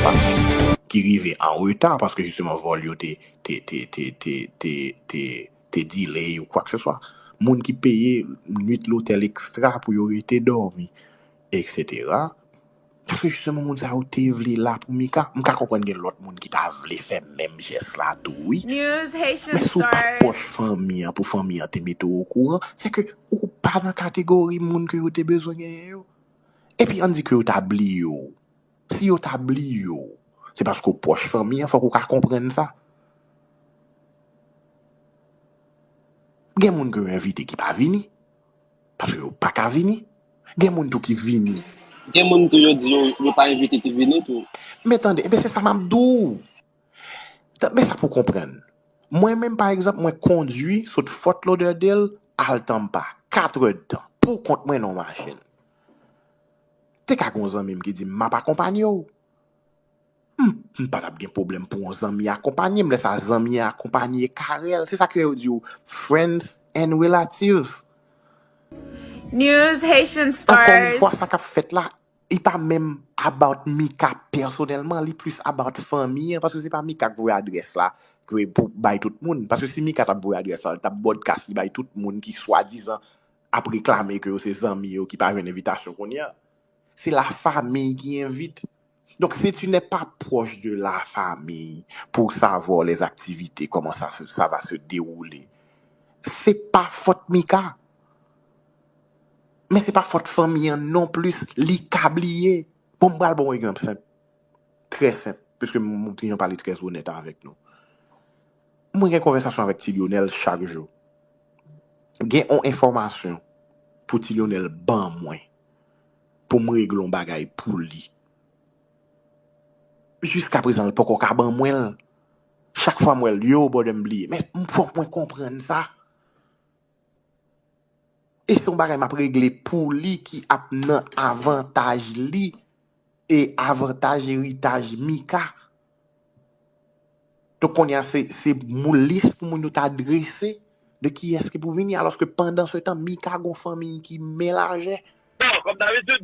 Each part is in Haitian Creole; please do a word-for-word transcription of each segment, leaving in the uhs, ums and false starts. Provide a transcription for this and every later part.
ki rive an reta paske jisteman vòl yo te te te te te te te te delay ou kwakeseswa. Moun ki peye nwit lotèl ekstra pou yo rete dòmi, et cetera. Paske jisteman moun sa yo te vle la pou Mika. M ka konprann gen lòt moun ki ta vle fè menm jès la tou wi. Men si w pa pwòch fanmi an pou fanmi an te mete w okouran, se ke ou pa nan kategori moun ke yo te bezwen genyen yo. Epi ann di ke yo ta bliye w. Si yo ta bliye w, se paske w pwòch fanmi an, fòk ou ka konprann sa. Gen moun ke yo envite ki pa vini, paske yo pa ka vini. Gen moun tou ki vini. Gen moun tou yo di yo, yo pa envite ki vini tou. Men tande, men se sa m ap di w. Men sa pou w konprann. Mwen menm, pa egzanp, mwen kondui sot Fort Lauderdale al Tampa, kat è d tan, pou kont mwen nan yon machin. Te ka gen yon zanmi m ki di m, "M ap akonpanye w." M, m pa t ap gen pwoblèm pou yon zanmi akonpanye m, lè sa zanmi an akonpanye Carel. Se sa ke yo di w, friends and relatives. News Haitian Stars. Ankò yon fwa, sa k ap fèt la, li pa menm about Mika pèsonèlman, li plis about fanmi an, paske se pa Mika k voye adrès la ke pou bay tout moun. Paske si Mika t ap voye adrès la, li t ap broadcast li bay tout moun ki swadizan ap reklame ke yo se zanmi yo ki pa jwenn envitasyon kounye a. Se la famille qui invite. Donc, si tu n'es pas proche de la famille pour savoir les activités, comment ça, se- ça va se dérouler, se pa fòt Mika. Men se pa fòt fanmi an non plis, li ka bliye. Bon, m pral ba w yon egzanp senp. Trè senp, piske m, m te jan pale trè onèt avèk nou. Mwen gen konvèsasyon avèk Ti Lyonèl chak jou. Gen yon enfòmasyon pou Ti Lyonèl ban mwen, pou m regle yon bagay pou li. Jiska prezan, l poko ka ban mwen l. Chak fwa m wè l, yo, brother, m bliye. Men m fòk mwen konprann sa. E se yon bagay m ap regle pou li ki ap nan avantaj li e avantaj eritaj Mika. Donk, kounye a, se, se moun lis pou moun yo ta drese de kiyès ki pou vini, alòske pandan se tan, Mika gon fanmi ki men lajè. Bon, kòm dabitid.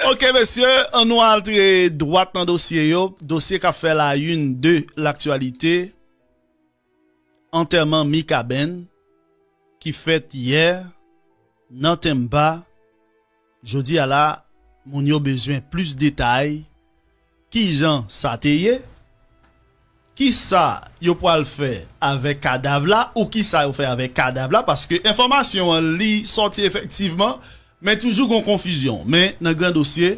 Ok, mesye, ann nou antre dwat nan dosye yo. Dosye k ap fè la une de l'actualité. Antèman Mikaben ki fèt yè nan Tampa. Jodi a la, moun yo bezwen plis detay. Kijan sa te ye? Kisa yo pral fè avèk kadav la? Ou kisa yo fè avèk kadav la? Paske enfòmasyon an li sòti efektivman, men toujou gon konfizyon. Men nan gran dosye,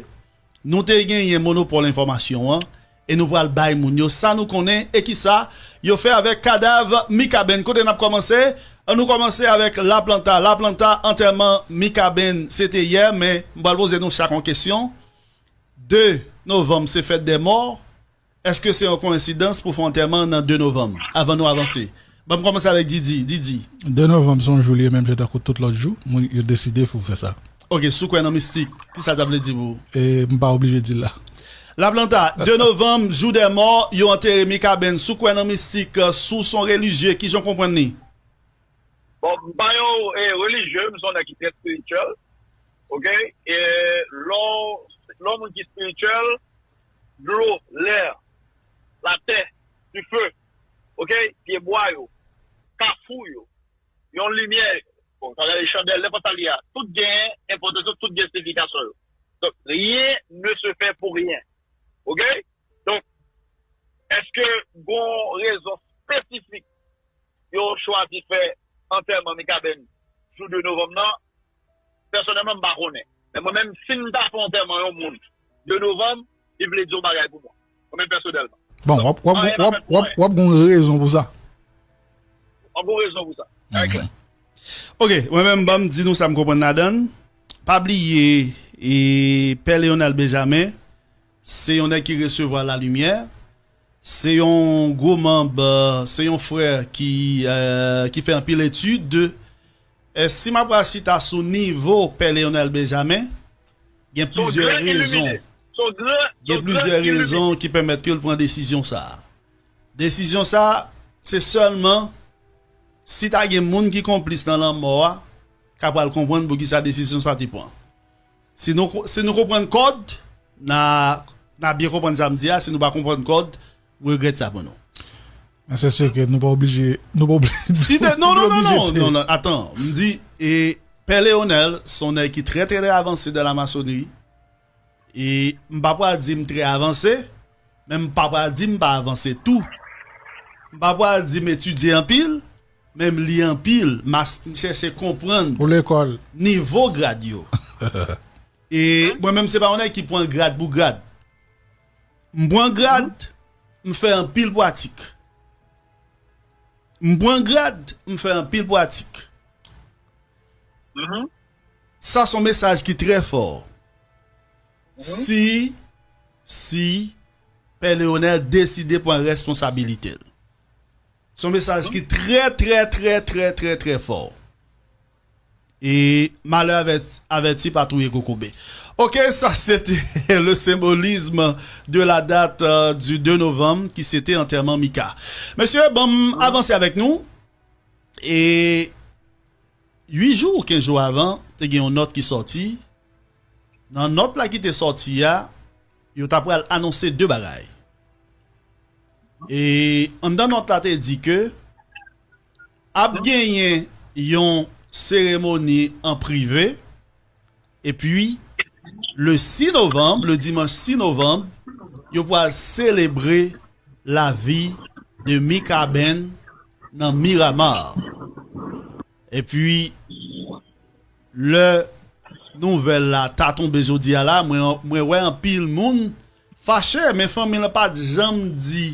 nou te genyen monopòl enfòmasyon an e nou pral bay moun yo sa nou konnen e kisa yo fè avèk kadav Mikaben. Kote n ap kòmanse? Ann nou kòmanse avèk Laplanta. Laplanta, antèman Mikaben, se te yè, men m pral poze nou chak yon kesyon. De novanm, se fèt dè mò. Èske se yon koyensidans pou fè antèman nan de novanm? Avan nou avanse, ban m kòmanse avèk Didi. Didi. De novanm se yon jou li ye menm jan tankou tout lòt jou. Moun yo deside pou fè sa. Ok, si w kwè nan mistik, kisa sa vle di pou ou? E, m pa oblije di l la. Laplanta, de novanm, jou dè mò, yo antere Mikaben. Si w kwè nan mistik, si w se yon relijye, kijan w konprann li? Bon, m pa yon e, relijye, m se yon nèg ki trè espirityèl. Ok? E lè w lè w moun ki espirityèl, dlo, lè, latè, dife, ok, pyebwa yo, kafou yo, yon limyè, bon, sa vle di chandèl, nenpòt sa li ye a, tout gen enpòtans yo, tout gen siyifikasyon yo. Donk, rien ne se fait pour rien. Ok? Donk, èske gon rezon espesifik yo chwazi fè antèman Mikaben jou de novanm nan? Pèsonèlman, m pa konnen. Men mwen menm, si m ta fè antèman yon moun de novanm, li vle di yon bagay pou mwen. Mwen menm pèsonèlman. Bon, w ap, w ap, w ap, w ap, w ap gon rezon pou sa. W ap gon rezon pou sa. Sa klè. Ok, mwen menm, ban m di nou sa m konprann ladan l. Pa bliye, e, Pè Leonel Benjamin, se yon nèg ki resevwa lalimyè. Se yon gwo manm, se yon frè ki, eh, ki fè anpil etid. Eh, si m ap pral chita sou nivo Pè Leonel Benjamin, gen plizyè rezon. Gen plizyè rezon ki pèmèt ke l pran desizyon sa a. Desizyon sa a, se sèlman si ta gen moun ki konplis nan lanmò a, ka pral konprann poukisa desizyon sa te pran. Si nou, si nou konprann kòd, n a, n a byen konprann sa m di a. Si nou pa konprann kòd, m regrèt sa pou nou. Mwen se si ke nou pa oblije, nou pa oblije. Si de, non, non, non, non, non, non, atan, m di, e, Pè Leonel, se yon nèg ki trè, trè, trè avanse dan la masonri. E m pa pral di m trè avanse, men m pa pral di m pa avanse tou. M pa pral di m etidye anpil, men m li anpil, m chèche konprann Ou lekòl. Nivo grad yo. E mwen menm se pa yon nèg ki pran grad pou grad. M pran grad, m fè anpil pratik. M pran grad, m fè anpil pratik. Sa se yon mesaj ki trè fò. Si, si Pè Leonel deside pran responsabilite l. Se yon mesaj ki trè, trè, trè, trè, trè, trè fò. E malè avèti, avèti pa touye kokobe. Ok, sa se te le symbolisme de la date euh, du deux novembre ki se te antèman Mika. Mesye, ban m avanse avèk nou. E uit jou ou kenz jou avan, te gen yon nòt ki sòti. Nan nòt la ki te sòti a, yo ta pral anonse de bagay. E anndan nòt la te di ke ap genyen yon seremoni an prive, epi le sis novanm, le dimanch sis novanm, yo pral selebre lavi de Mikaben nan Miramar. Epi, lè nouvèl la ta tonbe jodi a la, mwen, mwen wè anpil moun fache, men fanmi lan pa t janm di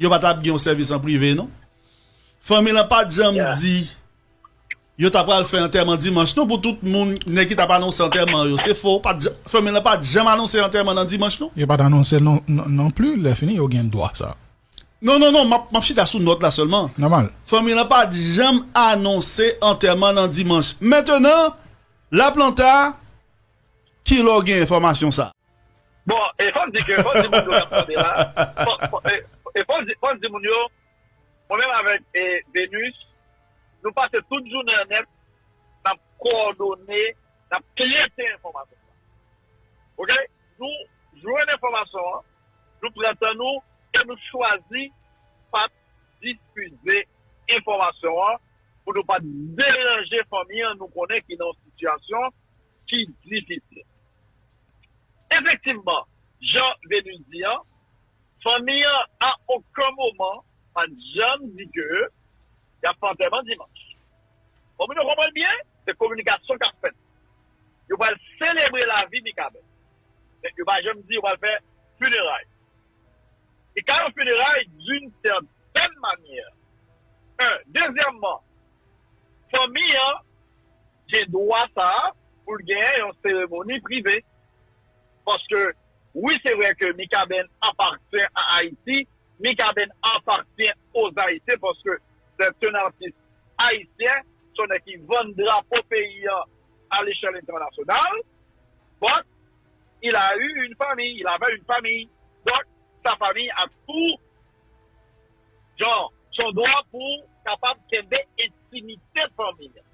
yo pa t ap gen yon sèvis an prive, non. Fanmi lan pa t janm di yo ta pral fè antèman dimanch, non, pou tout moun, nèg ki t ap anonse antèman yo. Se fo, pa t jan- fanmi lan pa t janm anonse antèman nan dimanch, non. Yo pa t anonse non, non, non pli, lè fini, yo gen dwa sa. Non, non, non, m ap, m ap chita sou nòt la sèlman. Nòmal. Fanmi lan pa t janm anonse antèman nan dimanch. Mentenan, Laplanta, kilè w gen enfòmasyon sa? Bon, e fò m di ke, fò m di moun yo k ap tande la, fò, fò, e, e fò m di, fò m di moun yo, mwen menm avèk e, Venus, nou pase tout jounen an nèt, n ap kowòdone, n ap trete enfòmasyon sa. Oke? Nou jwenn enfòmasyon an, nou pran tan nou, e nou chwazi pa t difize enfòmasyon an pou nou pa t deranje fanmi an nou konnen ki nan yon sitiyasyon ki difisil. Efektivman, jan Venus di an, fanmi an a okenn moman pa t janm di ke y ap fè antèman dimanch. Bon, moun yo konprann byen, se kominikasyon k ap fèt. Yo pral selebre lavi Mikaben. Men yo pa janm di yo pral fè fineray. Li ka yon fineray d'une certaine manière. Un. Dezyèmman, fanmi an gen dwa sa a pou l genyen yon seremoni prive. Paske, wi, se vre ke Mikaben apatyen a Ayiti, Mikaben apatyen aux Haïtiens, paske c'est un artiste haïtien, se yon nèg ki vann drapo peyi an à l'échelle internationale. But, il a eu une famille, il avait une famille. Donc, sa fami a tou jan, son dwa pou kapab kenbe entimite fanmi an.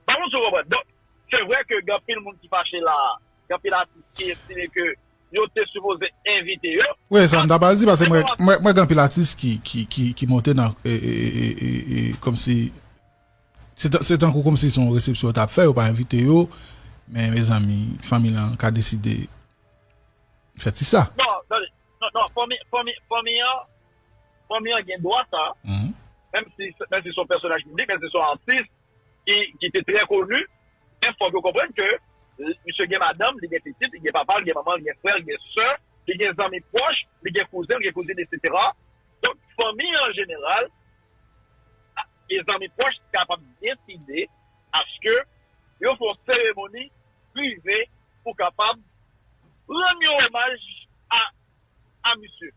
Pa konn si w konprann. Donk, se vre ke gen anpil moun ki fache la, gen anpil atis ki estime ke yo te sipoze envite yo. Wi, sa m ta pral di, paske mwen, mwen, mwen gen anpil atis ki, ki, ki, ki monte nan, e, e, e, e, e, kòmsi, se ta- se tankou kòmsi se yon resepsyon yo t ap fè, yo pa envite yo, men mezanmi, fanmi lan ka deside fè ti sa. Non, tande, non, non, fanmi, fanmi, fanmi an, fanmi an gen dwa sa, menm si, menm si se yon pèsonaj piblik, menm si se yon atis ki, ki te trè koni, men fòk yo konprann ke misye gen madanm, li gen pitit, li gen papa, li gen manman, li gen frè, li gen sè, li gen zanmi pwòch, li gen kouzen, li gen kouzin, etsetera. Donk, fanmi an jeneral, e zanmi pwòch kapab deside aske yo fè yon seremoni prive pou kapab rann yon omaj a, a misye.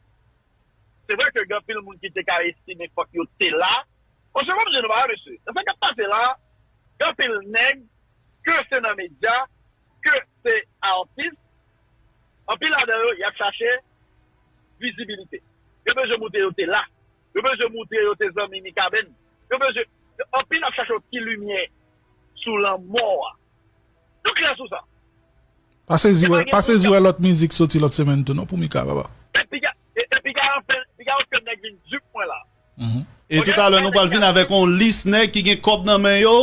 Se vre ke gen anpil moun ki te ka estime fòk yo te la. Paske fò m di nou bagay, mesye. Nan sa k ap pase la, gen anpil nèg, ke se nan medya, ke se atis, anpil ladan yo, y ap chache vizibilite. Yo bezwen moutre yo te la. Yo bezwen moutre yo te zanmi Mikaben. Yo bezwen, anpil ap chache yon ti limyè sou lanmò a. Nou klè sou sa. Pa sezi wè, pa sezi wè lòt mizik soti lòt semèn tou non pou Mika, papa. E piga, e, e piga anfen, piga anfen nèg vin dup mwen la. Mhm. E toutalè nou pral vin avèk yon lis nèg ki gen kòb nan men yo,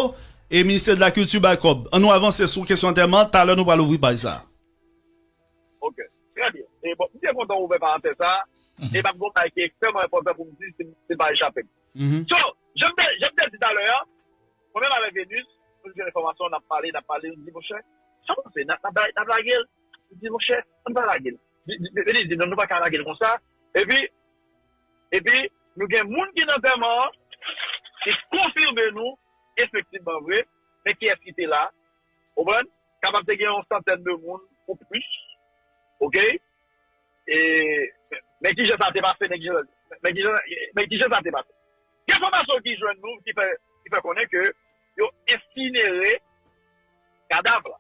e Ministè de la Kilti bay kòb. Ann nou avanse sou kesyon antèman, talè nou pral ouvri paj sa. Ok, trè byen. E bon, m te kontan ouvè parantèz sa, e m ap gon bagay ki ekstrèmman enpòtan pou m di, si, si m pa echape m. Mhm. So, jan m te, jan m te di talè a, mwen menm avèk Venus, nou jwenn enfòmasyon, n ap pale, n ap pale, nou di, monchè, sa w panse, n ap, n ap, n ap lage l? Li di, monchè, ann pa lage l. Li, li, li di, non, nou pa ka lage l konsa. Epi, epi, nou gen moun ki nan antèman an, ki konfime nou, efektivman vre, men kiyès ki te la, ou konprann? Kapab te gen yon santèn de moun ou plis, ok? E, men kijan sa te pase, men kijan, men kijan, men kijan sa te pase? Gen enfòmasyon ki jwenn nou, ki fè, ki fè konnen ke yo ensinere kadav la.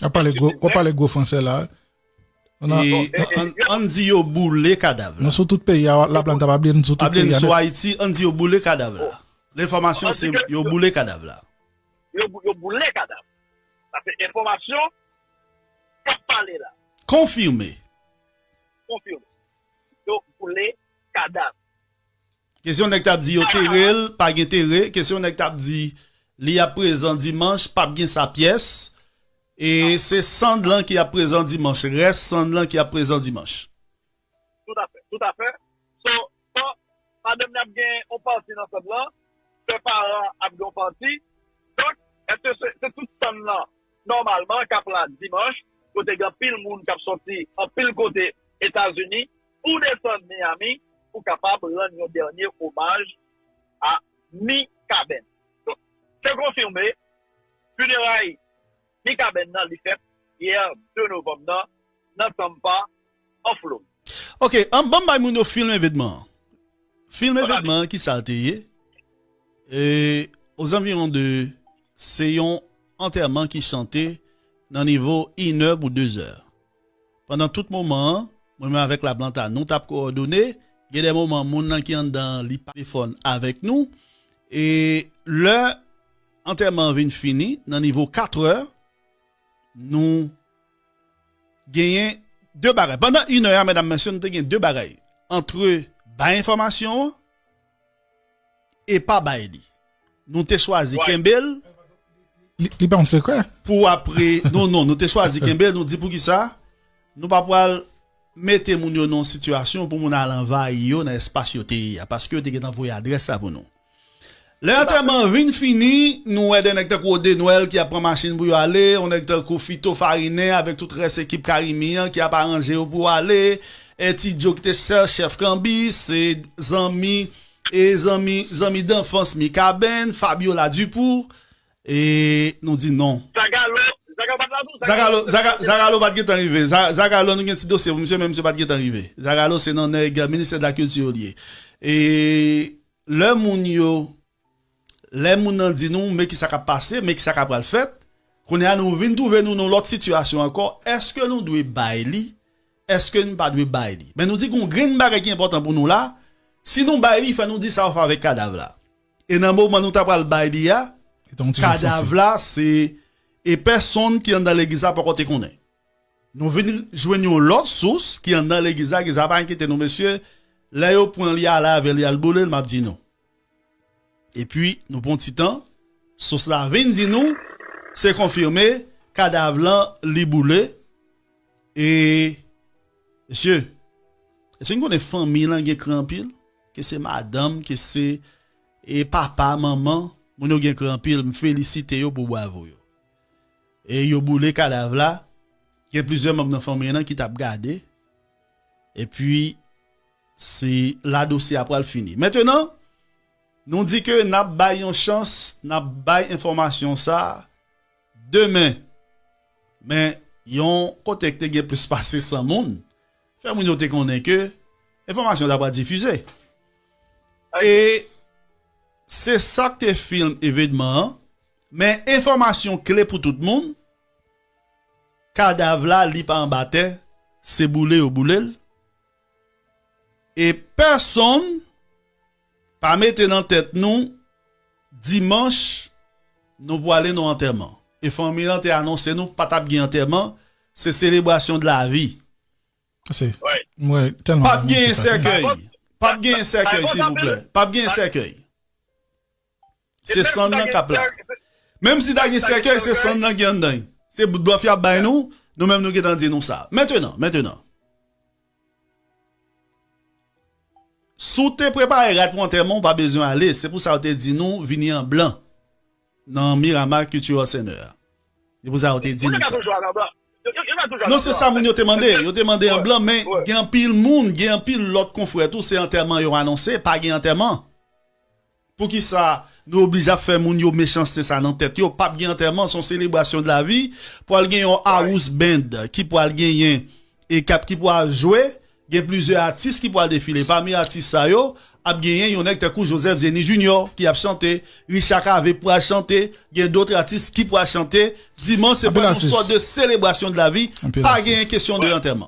W ap pale gwo, w ap pale gwo fransè la. E, an, an, ann di yo boule kadav la. Nou sou tout peyi a, Laplanta pa bliye, nou sou tout peyi a. Pa bliye nou sou Ayiti, ann di yo boule kadav la. Lenfòmasyon se yo boule kadav la. Yo, yo boule kadav. Sa se enfòmasyon k ap pale la. Konfime. Konfime. Yo boule kadav. Kesyon nèg t ap di yo tere l, pa gen tere. Kesyon nèg t ap di li ap prezan dimanch, p ap gen sa pyès. E se sann lan ki ap prezan dimanch, rès sann lan ki ap prezan dimanch. Toutafè, toutafè. So, so, madanm li ap gen yon pati nan sann lan, sè Paran ap gen yon pati. Donk, èske se, se tout sann lan, nòmalman, k ap la dimanch, kote gen anpil moun k ap sòti anpil kote Etazini, pou desann Miami, pou kapab rann yon dènye omaj a Mikaben. Donk, se konfime, fineray Mikaben nan li fèt yè de novanm nan, nan Tampa, an Florid. Ok, an, ban m bay moun yo film evenman an. Film evenman an, ki sa l te ye? E, aux environs de, se yon antèman ki chante nan nivo inè pou dezè. Pandan tout moman an, mwen menm avèk Laplanta, nou t ap kowòdone. Gen de moman, moun nan ki anndan an, li pa telefòn avèk nou. E lè antèman an vin fini, nan nivo katrè, nou genyen de bagay. Pandan inè a, medam, mesye, nou te gen de bagay. Antre bay enfòmasyon an e pa bay li. Nou te chwazi kenbe l. Li, li pa yon sekrè. Pou apre, non, non, nou te chwazi kenbe l, nou di poukisa nou pa pral mete moun yo nan yon sitiyasyon pou moun al anvayi yo nan espas yo te ye a, paske yo te gentan voye adrès la pou nou. Lè antèman an vin fini, nou wè de nèg tankou Odenwèl ki ap pran machin pou yo ale, yon nèg tankou Fito Farinen avèk tout rès ekip Karimi an ki ap aranje yo pou ale, e Ti Djo ki te sè chèf kanbis, e zanmi, e zanmi, zanmi danfans Mikaben, Fabiola Dupou, e nou di non. Zagalo, Zagalo pa t la tou? Zagalo, Zaga-, Zagalo pa t gentan rive. Za-, Zagalo, nou gen ti dosye pou misye, men misye pa t gentan rive. Zagalo se nan nèg Ministè de la Kilti yo li ye. E lè moun yo, lè moun nan di nou, men ki sa k ap pase, men ki sa k ap pral fèt, kounye a nou vin twouve nou nan lòt sitiyasyon ankò. Èske nou dwe bay li? Èske nou pa dwe bay li? Men nou di gen yon grenn bagay ki enpòtan pou nou la. Si nou bay li, fò nou di sa w fè avèk kadav la. E nan moman nou ta pral bay li a, kadav la, se, e pèsonn ki anndan legliz la poko te konnen. Nou vin jwenn yon lòt sous ki anndan legliz la, ki di a pa enkyete nou, mesye, lè yo pran li ale avè li al boule l, m ap di nou. Epi, nou pran ti tan, sous la vin di nou, se konfime, kadav lan, li boule. E, mesye, èske n konnen fanmi lan gen kran anpil? Ke se madanm, ke se, e papa, manman, moun yo gen kran anpil, m felisite yo pou bwavo yo. E yo boule kadav la, gen plizyè manm nan fanmi an ki t ap gade. Epi, se la dosye a pral fini. Mentenan, nou di ke n ap bay yon chans, n ap bay enfòmasyon sa a demen. Men, yon kote ki te gen plis pase san moun, fè moun yo te konnen ke enfòmasyon ta pral difize. E se sa k te film evenman an. Men enfòmasyon kle pou tout moun, kadav la, li pa anba tè, se boule yo boule l. E pèsonn pa mete nan tèt nou, dimanch, nou pwale nan antèman. E fanmi an te anonse nou pa t ap gen antèman, Se selebrasyon de lavi. Se, mwen tèlman. P ap genyen sèkèy. P ap genyen sèkèy, silvouplè. P ap genyen sèkèy. Se sann nan k ap la. Menm si ta gen sèkèy, se sann nan ki anndan. Se bout blòf y ap bay nou, nou menm nou gentan di nou sa. Mentenan, mentenan. Si w te prepare rad pou antèman, w pa bezwen ale. Se pou sa yo te di nou vini an blan nan Miramar Cultural Center a. Se pou sa yo te di nou sa. Non, se sa moun yo te mande. Yo te mande an blan, men gen anpil moun, gen anpil lòt konfrè tou, se antèman yo anonse, pa gen antèman. Poukisa nou oblije ap fè moun yo mechanste sa nan tèt yo? P ap gen antèman, se yon selebrasyon de lavi. Pral gen yon house band ki pral genyen e k ap ki pral jwe. Gen plizyè atis ki pral defile. Pami atis sa yo, ap genyen yon nèg tankou Joseph Zeny Junior ki ap chante, Richard Cavé pral chante, gen dòt atis ki pral chante. Dimanch se pral yon sòt de selebrasyon de lavi. Pa genyen kesyon de antèman.